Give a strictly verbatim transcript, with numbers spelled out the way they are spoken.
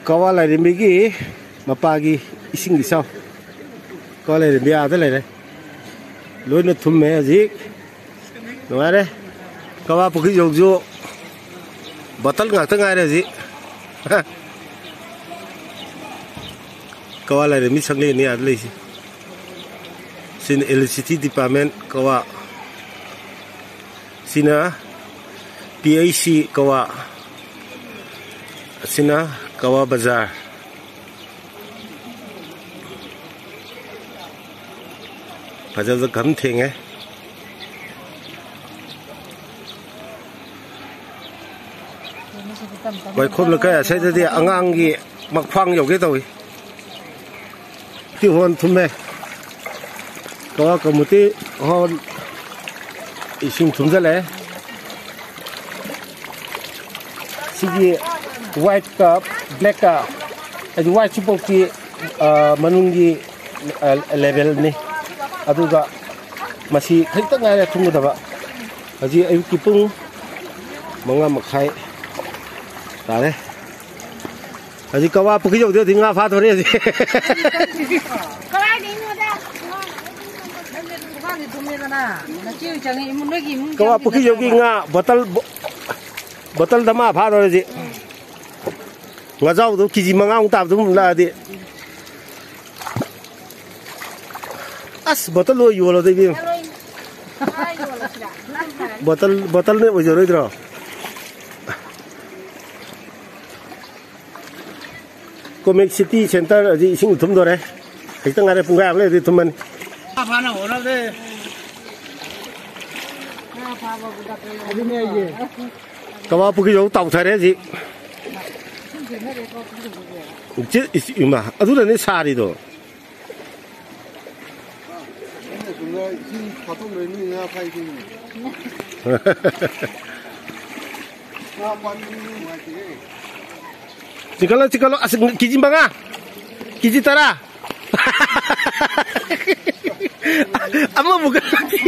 ꯀꯋꯥ ꯂꯥꯏꯔꯦꯝꯕꯤꯒꯤ ꯃꯄꯥꯒꯤ ꯏꯁꯤꯡ ꯏꯆꯥꯎ꯫ ꯀꯋꯥ ꯂꯥꯏꯔꯦꯝꯕꯤ ꯑꯥꯗ ꯂꯩꯔꯦ꯫ ꯂꯣꯏꯅ ꯊꯨꯝꯃꯦ ꯍꯧꯖꯤꯛ꯫ ꯅꯨꯡꯉꯥꯏꯔꯦ꯫ ꯀꯋꯥ ꯄꯨꯈ꯭ꯔꯤꯖꯧꯁꯨ ꯕꯣꯇꯜ ꯉꯥꯛꯇ ꯉꯥꯏꯔꯦ ꯍꯧꯖꯤꯛ꯫ ꯀꯋꯥ ꯂꯥꯏꯔꯦꯝꯕꯤ ꯁꯪꯂꯦꯟꯅꯤ ꯑꯥꯗ ꯂꯩꯁꯤ꯫ ꯁꯤꯅ electricity department ꯀꯋꯥ꯫ ꯁꯤꯅ P H C ꯀꯋꯥ꯫ ꯑꯁꯤꯅ ꯀꯋꯥ ꯕꯖꯥꯔ꯫ ꯐꯖꯕ ꯈꯝ ꯊꯦꯡꯉꯦ꯫ ꯋꯥꯏꯈꯣꯝ ꯂꯩꯀꯥꯏ ꯑꯁ꯭ꯋꯥꯏꯗꯗꯤ ꯑꯉꯥꯡꯒꯤ ꯃꯈ꯭ꯋꯥꯡ ꯌꯧꯒꯦ ꯇꯧꯏ꯫ ꯇꯤꯍꯣꯟ ꯊꯨꯝꯃꯦ꯫ ꯀꯋꯥ ꯀꯃꯨꯇꯤ ꯍꯣꯜ ꯏꯁꯤꯡ ꯊꯨꯝꯖꯤꯜꯂꯛꯑꯦ꯫ ꯁꯤꯒꯤ white ꯀ black ꯀ, ꯍꯥꯏꯗꯤ white ꯁꯤꯐꯥꯎꯇꯤ, ꯑ, ꯃꯅꯨꯡꯒꯤ, ꯑ, level ꯅꯤ꯫ ꯑꯗꯨꯒ ꯃꯁꯤ ꯈꯖꯤꯛꯇ ꯉꯥꯏꯔꯦ ꯊꯨꯝꯒꯗꯕ꯫ ꯍꯧꯖꯤꯛ ꯑꯌꯨꯛꯀꯤ ꯄꯨꯡ ꯃꯉꯥ ꯃꯈꯥꯏ ꯇꯥꯔꯦ꯫ ꯍꯧꯖꯤꯛ ꯀꯋꯥ ꯄꯨꯈ꯭ꯔꯤ ꯌꯧꯗꯦ, ꯍꯧꯖꯤꯛ ꯉꯥ ꯐꯥꯗꯣꯔꯦ ꯍꯧꯖꯤꯛ꯫ ꯀꯗꯥꯏꯗꯩꯅꯣꯗ? ꯅꯪꯗꯤ ꯑꯗꯨꯝ ꯊꯣꯡꯒꯥꯟꯗ ꯊꯨꯝꯃꯦꯗꯅ, ꯅꯆꯦ ꯍꯣꯏ ꯆꯪꯉꯦ, ꯏꯃꯨꯡ, ꯅꯣꯏꯒꯤ ꯏꯃꯨꯡ ꯀꯋꯥ ꯄꯨꯈ꯭ꯔꯤ ꯌꯧꯒꯤ ꯆꯪꯗ꯭ꯔꯤꯕ? ꯉꯥ ꯕꯣꯇꯜ, ꯕꯣ-, ꯕꯣꯇꯜ ꯙꯃꯥ ꯐꯥꯗꯣꯔꯦ ꯍꯧꯖꯤꯛ꯫ ꯉꯥꯖꯥꯎꯗꯣ ꯀꯦꯖꯤ ꯃꯉꯥꯃꯨꯛ ꯇꯥꯕꯗꯨ ꯑꯃꯨꯛ ꯂꯥꯛꯑꯗꯤ꯫ ꯑꯁ, ꯕꯣꯇꯜ ꯂꯣꯏ ꯌꯣꯜꯂꯣꯗ, ꯏꯕꯦꯝꯃ꯫ ꯕꯣꯇꯜ, ꯕꯣꯇꯜꯅ ꯑꯣꯏꯖꯔꯣꯏꯗ꯭ꯔꯣ? ꯀꯣꯃꯦꯛ ꯁꯤꯇꯤ ꯁꯦꯟꯇꯔ ꯍꯧꯖꯤꯛ ꯏꯁꯤꯡ ꯊꯨꯝꯗꯣꯔꯦ꯫ ꯈꯤꯇꯪ ꯉꯥꯏꯔꯦ, ꯄꯨꯡꯈꯥꯏ ꯑꯃ ꯂꯩꯔꯗꯤ ꯊꯨꯝꯃꯅꯤ꯫ ꯉꯥ ꯐꯥꯅ ꯍꯣꯠꯅꯕꯗ꯫ ꯑꯗꯨꯅꯦ ꯑꯩꯁꯦ꯫ ꯀꯋꯥ ꯄꯨꯈ꯭ꯔꯤ ꯌꯧ ꯇꯥꯎꯊꯔꯦ ꯍꯧꯖꯤꯛ꯫ ꯏꯆꯦ, ꯏꯆꯦ, ꯏꯃꯥ, ꯑꯗꯨꯅꯅꯦ ꯁꯥꯔꯤꯗꯣ꯫ ꯑꯩꯅ ꯁꯣꯝꯗ ꯏꯁꯤꯡ ꯐꯥꯠꯇꯣꯛꯅꯔꯦ, ꯅꯣꯏ ꯉꯥ ꯐꯥꯏꯁꯤꯡ꯫ ꯉꯥ ꯐꯥꯕꯗꯤ ꯅꯨꯡꯉꯥꯏꯇꯦꯍꯦ꯫ ꯆꯤꯡꯈꯠꯂꯣ, ꯆꯤꯡꯈꯠꯂꯣ꯫ ꯑꯁ, ꯀꯦꯖꯤ ꯃꯉꯥ, ꯀꯦꯖꯤ ꯇꯔꯥ꯫ ꯑꯃꯃꯨꯛ ꯀꯛꯂꯛꯈꯤ꯫